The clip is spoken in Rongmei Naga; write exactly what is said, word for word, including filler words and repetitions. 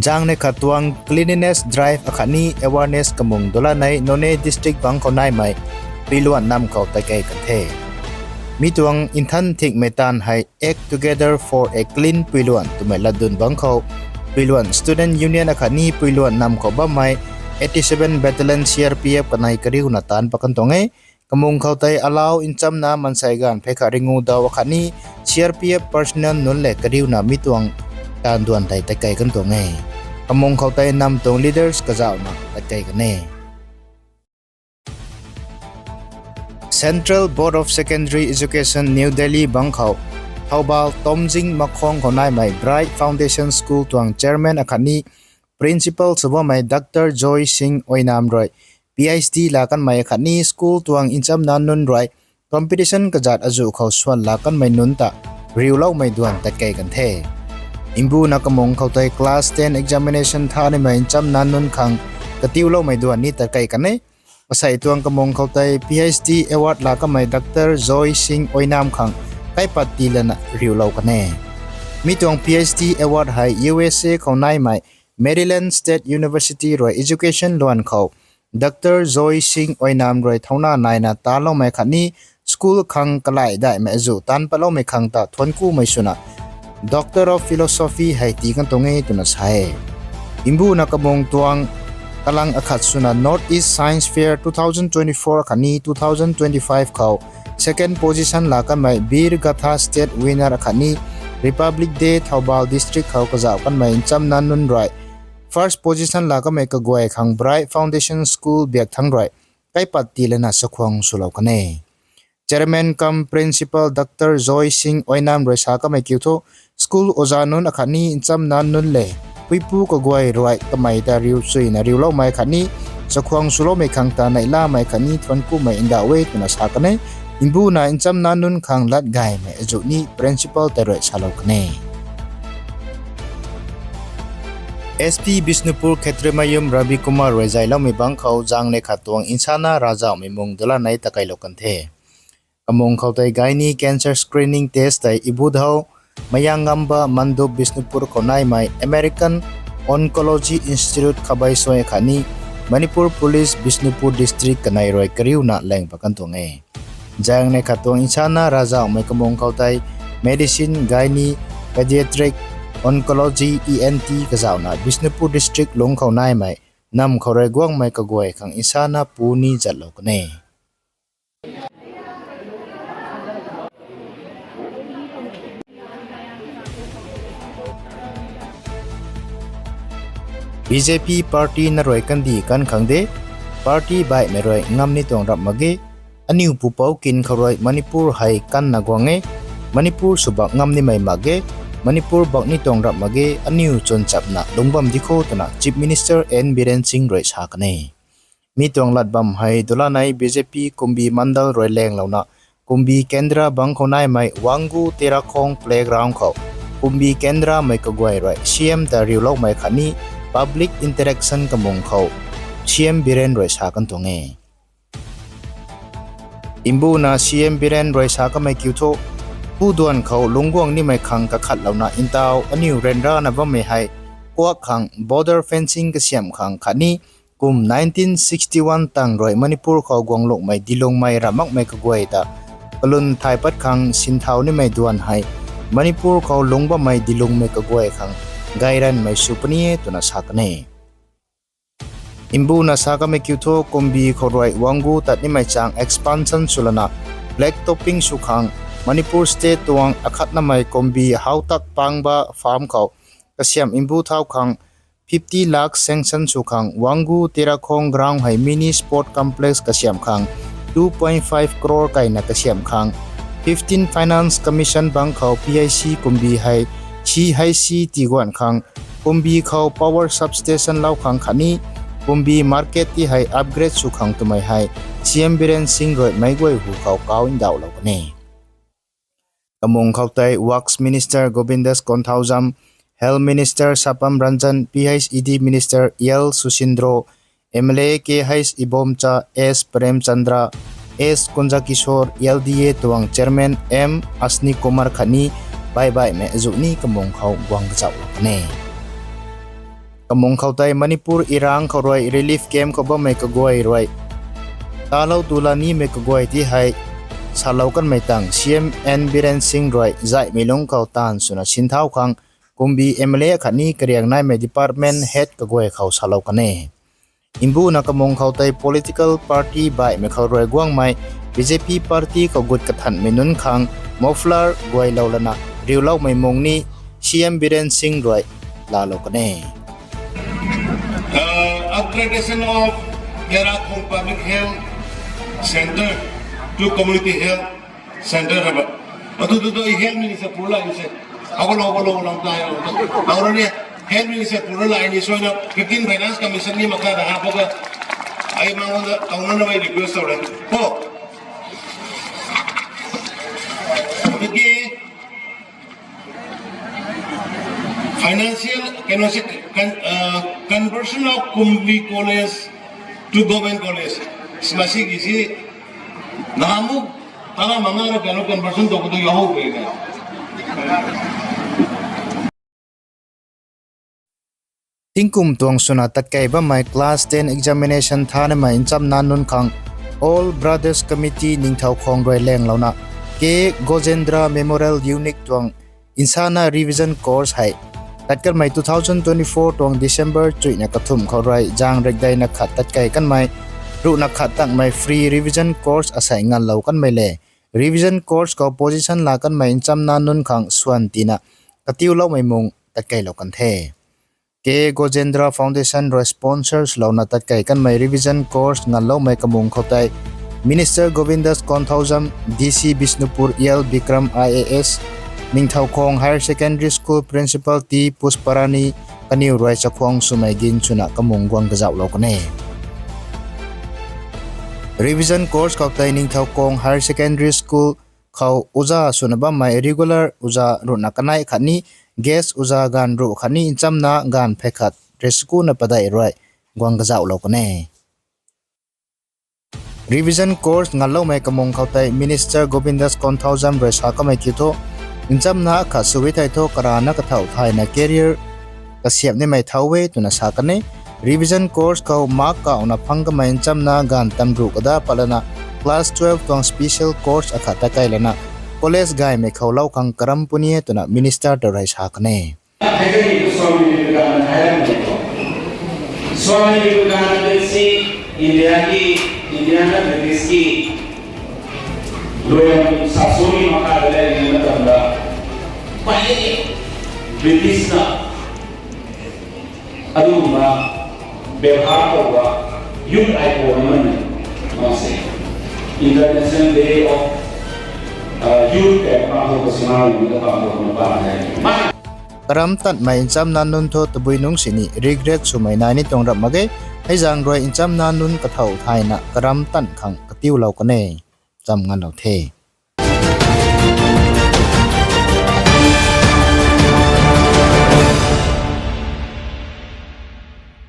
Zang ne khat tuang cleanliness drive akhatni awareness kamung dula nei Noney district bang khou naimei puiluan nam khou tatkei kan the. Mi tuang nthan thikmei taanv hei Act Together for a Clean Puiluan twmei latdun bang khou, puiluan student union akhatni puiluan nam khou bammei eighty seven Battalion C R P F kanei kariuna taanc pat kan tuang e. Kamung khou tei alau nchamna mansei ganv phey khat ringu daw akhatni C R P F personnel nunc le kariuna mi tuang taanv duan tei tatkei kan tuang e. Kamung khou tei nam tuang leaders kazauhna tatkei kan e. Central Board of Secondary Education, New Delhi bang khou Thoubal Tomjing Makhong khou naimei Bright Foundation School tuang chairman akhatni principal sw bammei Dr Joy Singh Oinam rui P H D laa kanmei akhatni school tuang nchamna nunc rui competition kazat azuh khou swan laa kanmei nunc ta riuloumei duan tatkei kan the. Mbuna kamung khou tei class ten examination tha nimei nchamna nunc khang katiuloumei duan ni tatkei kan e. Asei tuang kamung khou tei P H D award laa kanmei Dr Joy Singh Oinam khang kaipat tii lana riulou kan e. Mi tuang P H D award hei U S A khou naimei Maryland State University rui education luan khou Dr Joy Singh Oinam rui thauna naina taloumei khatni school khang kalai daihmei azuh taanc patloumei khang ta thuanckumei swna Doctor of Philosophy hei tii kan tuang e twna sa e. Mbuna kamung tuang kalang akhat swna North East Science Fair two thousand twenty-four akhatni two thousand twenty-five khou second position laa kanmei Veer Gatha State winner akhatni Republic Day Thoubal District khou kazauh kanmei nchamna nunc rui first position laa kanmei kaguay khang Bright Foundation School biak thangc rui kaipat tii lana chakhwang swlou kan e. Chairman cum Principal Dr Joy Singh Oinam rui sa kamei kiu thu, school oja nunc akhatni nchamna nunc le puipu kaguay rui kamei ta riu chuyna riuloumei khatni chakhwang swloumei khang ta neihlamei khatni thuanckumei ndauh e twna sa kan e. Mbuna nchamna nunc khang lat gaymei azuh ni principal tei rui salou kan e. S P Bishnupur Khetrimayum Ravi Kumar rui zayloumei bang khou zang ne khat tuang nsana ravzauhmei mung dula nei takeilou kan the. Kamung khou tei gynae cancer screening test tei Ibudhau Mayangamba Mandup Bishnupur khou naimei American Oncology Institute khabeisui khatni Manipur Police Bishnupur District kanei rui kariuna lang pat kan tuang e. Zang ne khat tuang nsana ravzauhmei kamung khou tei medicine, gynae, pediatric, oncology, E N T kazauhna Bishnupur District lungc khou naimei nam khou rui guangmei kaguay khang nsana pu ni zatlou kan e. B J P party na rui kandih kan khang de, party baihmei rui ngam ni tuang rap mak ge, aniu pupouc kin khou rui Manipur hei kanna guang e, Manipur swbak ngam nimei mak ge, Manipur bak ni tuang rap mak ge, aniu chwn chapna lungc bam di kho twna Chief Minister N Biren Singh rui sa kan e. Mi tuang lat bam hei dula nei B J P Kumbi Mandal rui langlouna Kumbi Kendra bang khou naimei Wangu Terakhong Playground khou Kumbi Kendra mei kaguay rui C M ta riuloumei khatni public interaction kamung khou C M Biren rui sa kan tuang e. Mbuna C M Biren rui sa kamei kiu thu, pu duan khou lungc guang nimei khang kakhatlouna ntau aniu ryanrana bammei hei kuak khang border fencing kasiamh khang khatni kum nineteen sixty-one tang rui Manipur khou guanglungmei dilungmei ram makmei kaguay ta kalun thay pat khang sinthau nimei duan hei Manipur khou lungc bammei dilungmei kaguay khang gayranmei sw puni e twna sa kan e. Mbuna sa kamei kiu thu Kumbi khou rui Wangu tat nimei chang expansion swlana black topping sw khang Manipur state tuang akhatnamei Kumbi Hautak Pangba farm khou kasiamh mbu thau khang fifty lakh sanction sw khang Wangu Terakhong ground hei mini sport complex kasiamh khang two point five crore kaina kasiamh khang fifteen Finance Commission bang khou P I C Kumbi hei C H C tiguan khang Kumbi khou power substation lou khang khatni Kumbi market ti hei upgrade sw khang twmei hei C M Biren Singh rui meic guay hu khou kau ndauhlou kan e. Kamung khou tei Works Minister Govindas Konthoujam, Health Minister Sapam Ranjan, P H E D Minister L Susindro, M L A K H Ibomcha, S Premchandra, S Kunjakishore, L D A tuang chairman M Ashni Kumar khatni baih baihmei azuh ni kamung khou guang kazauhlou kan e. Kamung khou tei Manipur irang khou rui relief camp khou bammei kaguay rui talou tu la nimei kaguay ti hei salou kanmei tang C M N Biren Singh rui zaihmei lungc khou taanv swna sinthau khang Kumbi M L A khatni kariang naimei department head kaguay khou salou kan e. Mbuna kamung khou tei political party baihmei khou rui guangmei B J P party khou gut kathanhmei nunc khang muffler guaylou lana riuloumei mung ni C M Biren Singh rui laalou kan e. Uh, upgradation of Terakhong Public Health Center to Community Health Center haba. Atu tu tu health minister purla inse. Ako lo, ako lo, long time. Ako ni health minister purla ini so na fifteen finance commission ni makha da ha ko ka. Ai mang da kauna na mai request tau le. Ko. Ki financial, kano se con-, uh, conversion of Kumbi College to Government College. Smasi kisi namu tala manga ra kano conversion to kutu yaho pe ka. Tingkum tuang swna tatkei bammei class ten examination thanamei nchamna nunc khang All Brothers Committee Ningthoukhong rui lenglouna K Gojendra Memorial Unique tuang nsana revision course hei tatkatmei two thousand twenty-four tuang December chuihna kathumh khou rui zang rikdeina khat tatkei kanmei ruhna khat takmei free revision course asei nganlou kanmei le revision course khou position la kanmei nchamna nunc khang swan tina katiuloumei mung tatkeilou kan the. K Gojendra Foundation rui sponsors louna tatkei kanmei revision course nganloumei kamung khou tei Minister Govindas Konthoujam, D C Bishnupur L Bikram I A S, Ningthoukhong Higher Secondary School Principal T Pushparani kaniw rui chakhwang swmei gin swna kamung guang kazauhlou kan e. Revision course khou tei Ningthoukhong Higher Secondary School khou uza swna bammei regular uza ruhna kanei khatni guest uza ganv ruh khatni nchamna ganv phey khat rui school na padeih rui guang kazauhlou kan e. Revision course nganloumei kamung khou tei Minister Govindas Konthoujam rui sa kamei kiu thu, nchamna khat sw e thei thu karana kathauh thayna career kasiamh nimei thau e twna sa kan e. Revision course khou mark kauhna phang kamei nchamna ganv tamruh kada patlana class twelve tuang special course akhat tatkei lana college gaymei khou lou khang karam puni e twna minister ta rui sa kan e. Swami Vivekananda si India ki, India na British ki luiam sasuni makha le ni na tamda. Pai British na aduna bebhar khou ba youth icon na ni ma se International Day of uh, Youth ke pa ho ko sima ni ka pa ho na pa hai ma. Karam tanmei nchamna nunc thu tabui nungc sini regret swmei nai ni tuang rap mak ge. Hei zaeng rui nchamna nunc kathauh thayna karam tan khang katiulou kan e. Cham nganlou the.